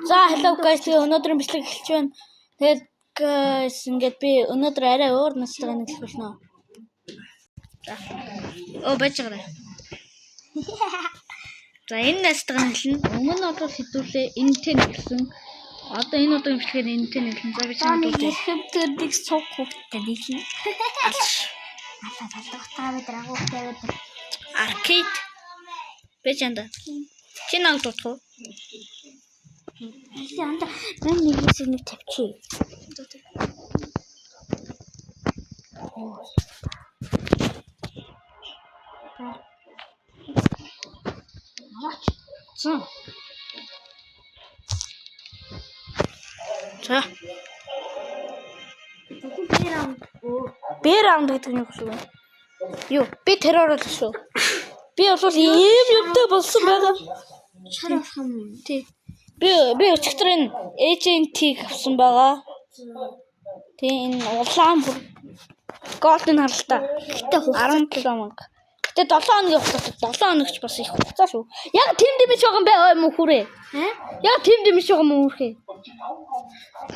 За hello guys, тэгээ өнөөдрийн бичлэг эхэлж байна. Тэгээд guys, ингээд би өнөөдөр арай өөр настайгаа нэглэх болно. За. Оо, байж байгаа. За, энэ настайгаа нэглэнэ. Өмнө нь бол хэдүүлээ энэтэй нэглсэн. Одоо энэ удаагийн бичлэгээр энэтэй нэглэн. За, би чамд нэг үзье. ихэм төрдийг суг хүүхдтэй нийлнэ. Алш. Алаа талдагтаа бид агуухтай бид. Arcade. Би чамд. Чи намайг дуудах уу? Чи анда мань нэгээс нэг тавьчих. Аваач. За. За. Зөвхөн би раунд. B раунд гэдэг нь юу гэсэн үг вэ? Юу? Би террор бол шүү. Би бол ийм юмтай болсон байгаа. Шар авах юм. Тий. Би өчигдөр энэ agent-ийг авсан байгаа. Тий, энэ улаан бүр golden харалтаа. Гэтэ хугацаа 17 мянга. Гэтэ 7 хоногийн хугацаатай 7 хоногч бас их хугацаа шүү. Яг тийм дэмэж байгаа юм бэ ой мөн хүрээ. Аа? Яг тийм дэмэж байгаа юм уу хүрхээ.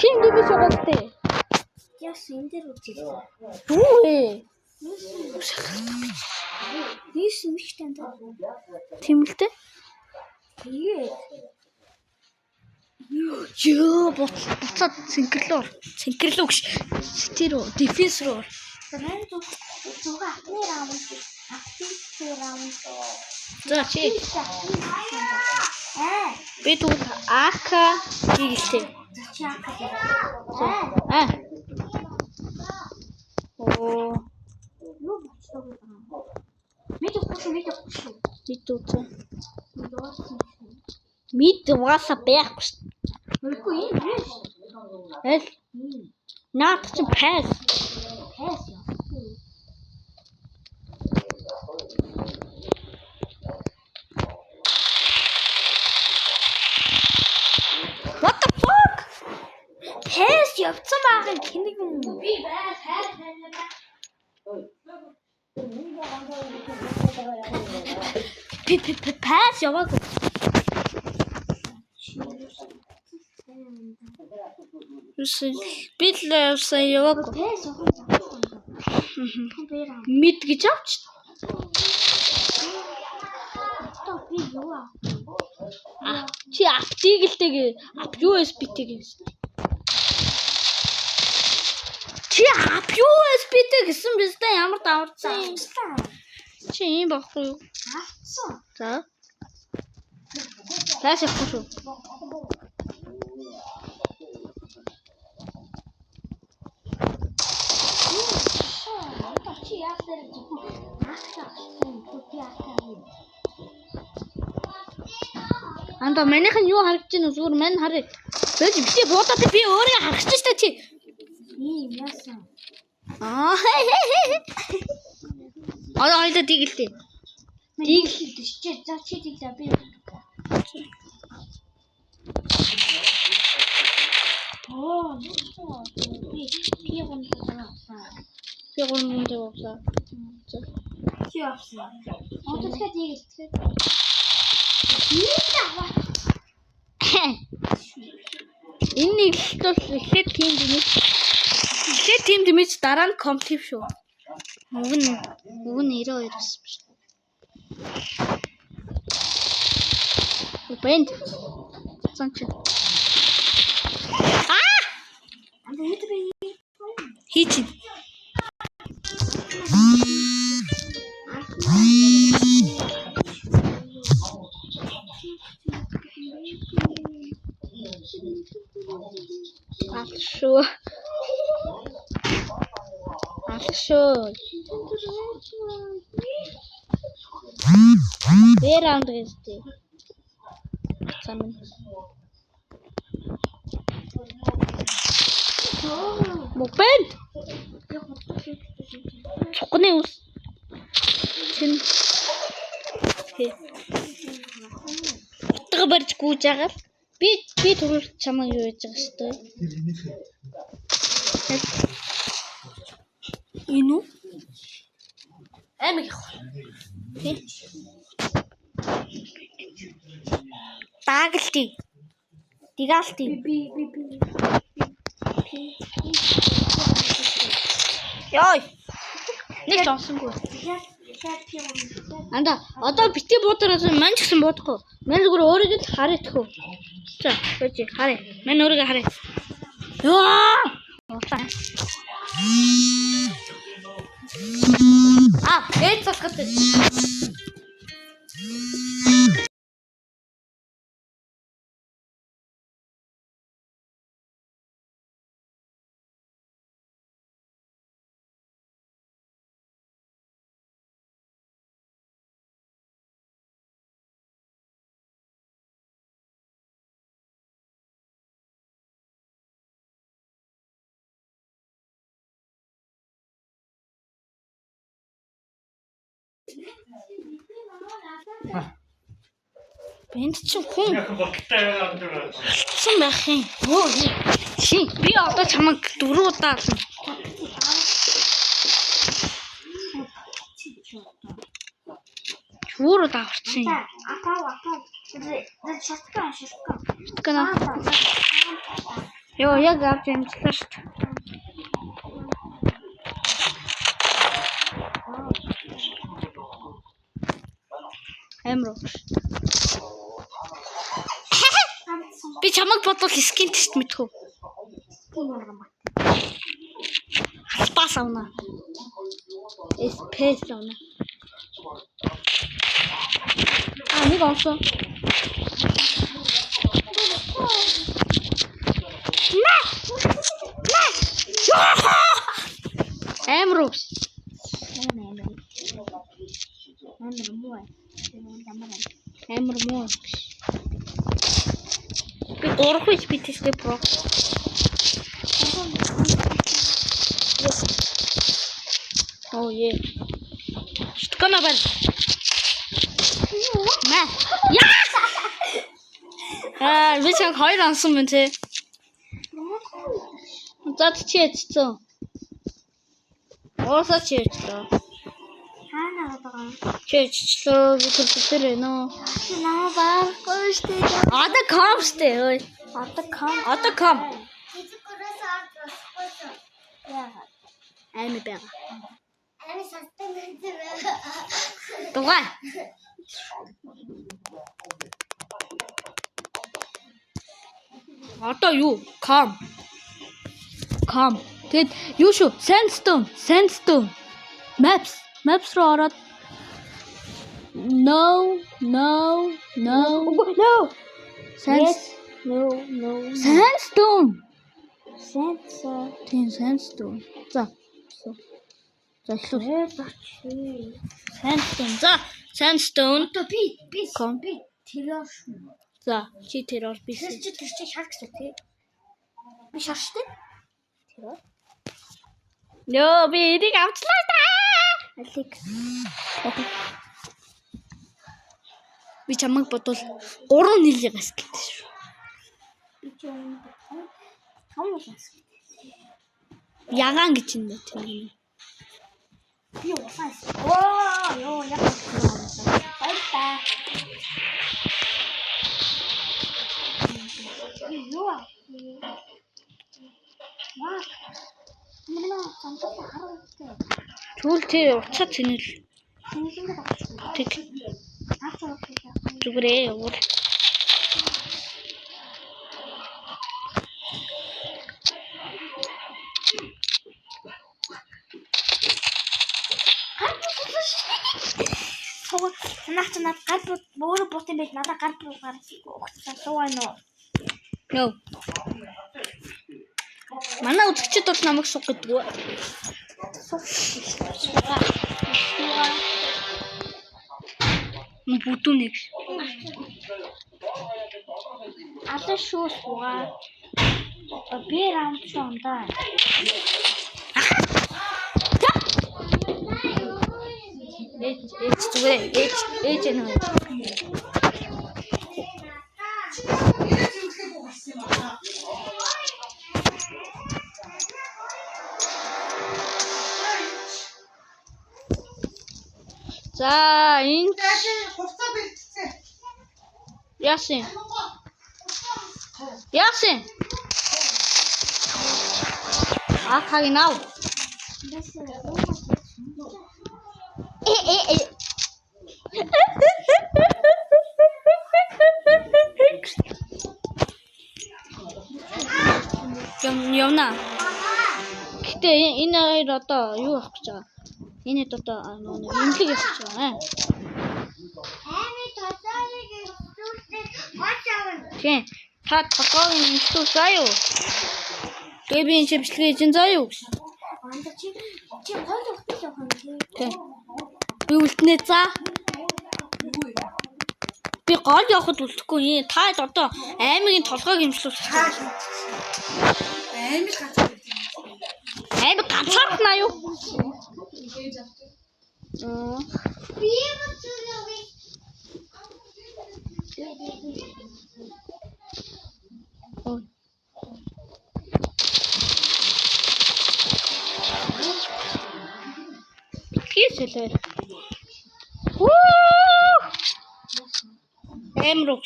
Тийм дэмэж байгаа гэдэг. Яс энэ дээр үзье. Юу вэ? Нийс мих танд. Тийм л дээ. Тэгээд Йоо, буцаад цэнхэрлүү ор. Цэнхэрлүү гэж. Тэр үү, дефенс рүү ор. мань зүг зүг атны раунд. Атны раунд. За, чи Аа. би тэгвэл АК хийгэлтэй. За чи АК. Аа. Аа. Оо, Юу болчихлоо вэ? Мэд өгөхгүй шүү, мэд өгөхгүй шүү. мэд үзээ. Мэд угаасан шүү. Мэд угаасаа байхгүй шүү. Үгүй энэ биш. Аль Энэ наад чи пас. пэс явахгүй. What the fuck? Пэс явцсан байгаа тэнэг юм. Би бай, хайр хайр. Би би би пас яваагүй. Юусэн би л явсан яваагүй. Пэс явах юм. Би раунд. Мэд гэж авч. Одоо би юу аа? А, чи аптигэлтэйг ап USB-тэй гэсэн. Чи ап USB-тэй гэсэн биз дээ, ямар даварцсан. Авцсан. Чи ийм байхгүй юу? Авцсан. За. Флаш авахгүй шүү. Одоо чи яасаар зөвхөн АК авсан юм. Би АК авъя. Анда манийх нь юу харагдаж байна вэ? Зүгээр мань харъя. Бэж битгий буудаад би өөрөө харах ч та чи. Ийм яасан. Аа. Одоо хоёлоо дигэлтэй. Диглэл чи за чи диглээ би. Оо, юу би би гомдсон авсан. Би гурван мөнгө авсан. За. Чи авсан. Одоо тэгэхээр диглэл тэгэхээр. Диглээ аваа. Энэ нэглэлт бол эхлээд team damage. Эхлээд team damage, дараа нь competitive шүү. Уг нь 92 байсан биш. Бэнд. Цан чи. Аа! Анда хэд бэ? Хий чи. Ал шүү. Ал шүү. B раунд гэжтэй. За минь. Мобэнд. Цугны ус. Чин. Хэ. Утга барьж гүйж байгаа л. Би түрүү чамайг юу яаж байгаа шүү дээ. Энэ үү? Аймаг явах. Тий. Даагалти. Дигалти. Би би би би. Йой. Нэг ч онсонгүй. Анда одоо бити буудараа мань ч гэсэн буудахгүй. Мань зүгээр өөрийгөө л харъя тхөө. За, байж харъя. Мань өөрийгөө харъя. Йоо! А, ээж залхад. Энд чинь хүн алдсан байх юм. Өө. Шин би одоо чамайг 4 удаа ална. Чүүр удаа аварсан юм. Атаа. Шатган. Шатган. Йоо, яг авч амжлаа шүү дээ. Амар уу. Би чамайг бодвол скин тест мэдхүү. Спас авна. Спас авна. А нэг онсон. Нэ! Нэ! Амар уу. Амар муу. Амар муу. Би 3 HP тэстэй бро. Oh yeah. Шткана бар. Мэ. Яа! Аа, би чам хоёр онсон мэн тэ. За чи ячсан. Уусаа чи ячлаа. Хаана байгаа юм? Чи ячлаа. Би тэр дээр байна уу? Чи намайг байхгүй шүү дээ. Одоо ком штэ ой. Одоо ком. Одоо ком. Яагаад? Ами байгаа. Дугай. Одоо юу? Ком. Ком. Тэгэд юу шүү? Sandstone, sandstone. Maps, maps руу ороод No, no, no. No. Sand, Yes. No, no. sandstone. Sensor. Тийм, sandstone. За. За эхлүүл. Sandstone. За, sandstone. Одоо би би Ком. би тэрээр шүү. За, чи тэрээр би. Тэр чи тэр чи шар гэсэн тий. Би шар шүү дээ. Тэрээр. Йоо, би энийг авчлаа да. Алекс. Би чамайг бодвол 3 нийлэг аскилтэй шүү. Би чи том улаас. Ягаан гэж юм байна тийм. Би улаас. Оо, ёо, яг баярлалаа. Би юу аа? Ваа. Миний самтар харагддаг. Тэгвэл тэр уцаа цэнэл Тэнэлэнгээ авчих. тэг Наач уу. зүгээрээ уур. Суугаа. Наач над гар бут өөрөө бут юм байж надад гар бут гар өгсөн. Суугаа нөө. No. Манай үзэгчид бол намайг суг гэдэг үү? Суугаа. Суугаа. Мөн бүдүүн нэг. Алан шүү суугаа. Би рамч ондаа. Ээж ээж зүгээрээ ээж ээж энэ. За энэ Хувцас бэлтцээ. яасан? Яасан? АК-г нав. Э э э. Юм явна. Гэтэ энэ хоёр одоо юу авах гэж байгаа? Энэ хэд одоо нөгөө имлэг явах гэж байгаа. Ами тосоолыг ихсүүлдэг гоц авна. Тийм. Та толгойг имлэхүү заа юу? Тэгээ би энэ бичлэгээ хийж заа юу гэж. Анда чи чи гол өгөх явах юм тий. Тийм. Би үлднэ за. Би гол явахад үлдэхгүй. Та одоо аймгийн толгойг имлүүлчих гэж байна. Аймаг ганцаар байдаг юм. Аймаг ганцаарднаа юу? Ээж авчих. Би бүцүүлээ. Ой. Битгий солиор. Хүү! Амар үг.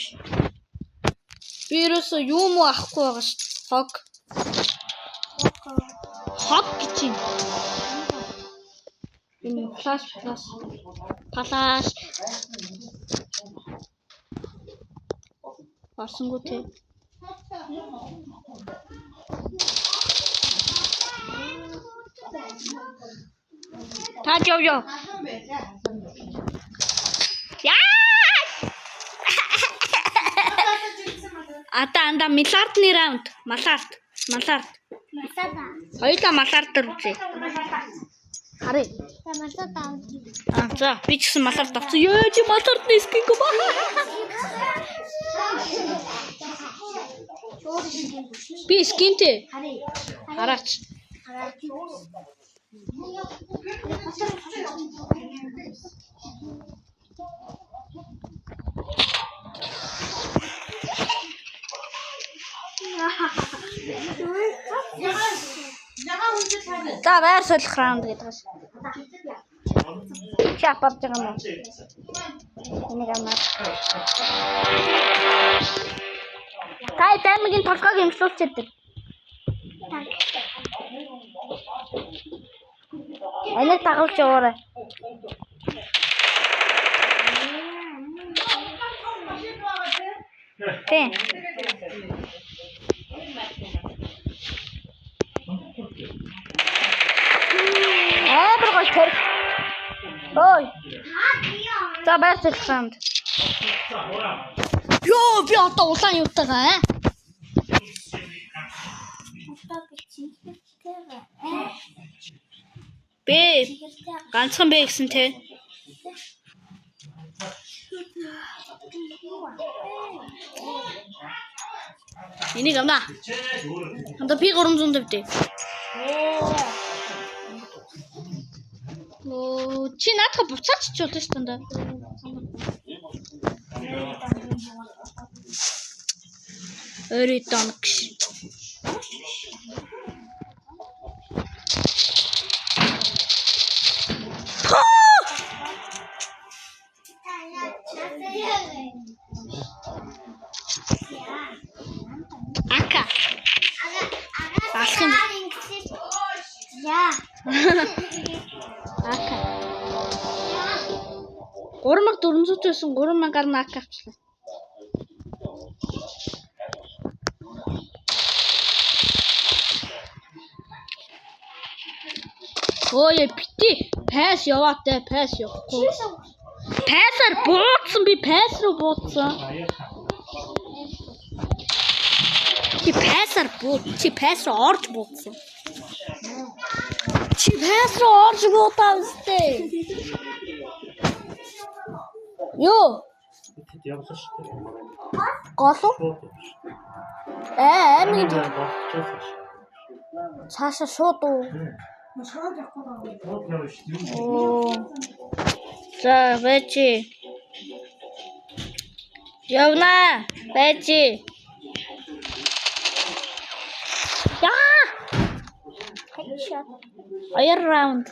Би ерөөсөө юм уу авахгүй байгаа шүү. Хог. Хог гэж юм. Энэ флаш флаш. Флаш. Орсонгүй те. Та жов жов. Яа! Ата анда миллиардны раунд. Малард. Малард. Масада. Хоёулаа малард дээр үзье. Харъя. Та масада авч. Аа за би ч гэсэн малард авсан. Йоо чи малардны скин гоо. Би скинтэй. Харъя. Хараач. За байр солих раунд гэдэг байна. Чи апарж байгаа юм уу? Энийг амаар. Та аймгийн толгойг имшлүүлчихэд тэр. Энийг дагуулж яваарай. Тийм. Амар гол тэрх. Ой. За байр солих раунд. Йоо би одоо улаан юутайгаа аа. Бэ ганцхан бэ гэсэн те. Энийг авна. Одоо P350 дээ. Оо чи наадах буцаач ч болно шүү дээ. Өрий донг. Ака. Алах юм. Я. Ака. 3400 байсан 3000-аар нь ака авчлаа. Ой бити пас яваатай пас явахгүй. Пасаар бууцсан би пас руу бууцсан. Чи пасаар буу чи пас руу орж бууцсан. Чи пас руу орж буудаа үстэй. Юу? Тэд явлаа шүү дээ. Гол уу? Шууд. Ээ аймгийн Болчихсон шүү. цаашаа шууд уу? Шууд явахгүй байгаа. Шууд явна шүү дээ. Оо. За байж. Явна. Байж. Яа! Хоёр раунд.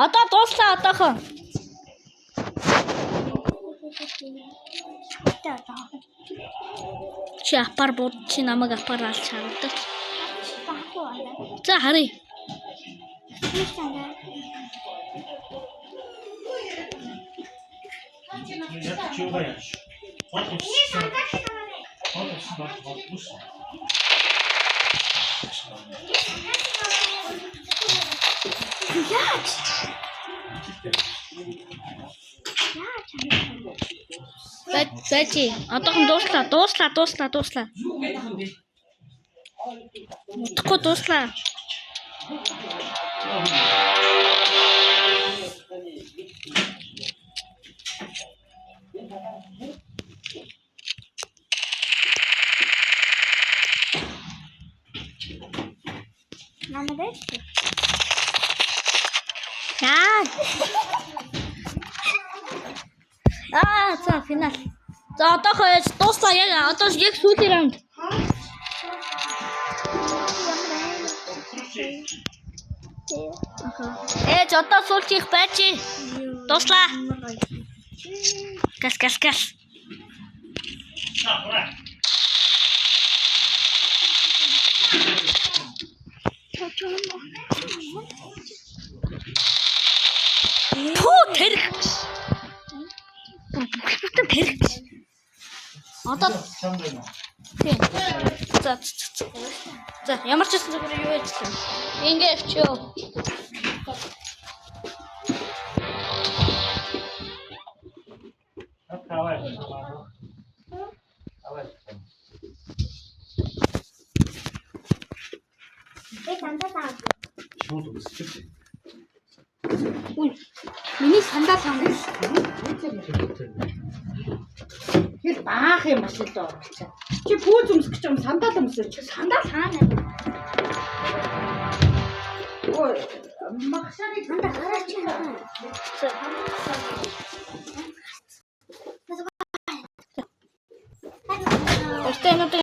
Одоо дууслаа одоохоо. Баяртай байгаа. Чи апар бууд чи намайг апар алж хардаг. Баахгүй байна. За харъя. Би чанаа. Яг чи юу яаш. Гол ус. Гол ус бол гол ус. Яаж? Яаж чанаа? Бай байчи. Одоохон дууслаа, дууслаа, дууслаа, дууслаа. Юу гэдэг юм бэ? Удахгүй дууслаа. Намайг байж. Аа. Аа, за финал. За одоохоо яаж дууслаа яг одоо яг сүүлийн раунд. Ээж одоо сүүлчийнх байж. Дууслаа. Гас гас гас. Түү тэрх. Бүтэн тэрх. Одоо Чам байна. тийм. За за, за. За ямар ч гэсэн зүгээр юу яаж юм. Ингээ авчив. Аваа. Аваа. Би сандал авах. Шууд өсчих. Үгүй. Миний сандал хангал. Тэр баах юм маш л оруулчаа. Чи пүүз өмсөх гэж юм сандал өмсөж. Сандал хаана? Ой, магшааны Сандал хараач юм. За. Баяртай өнөөдөр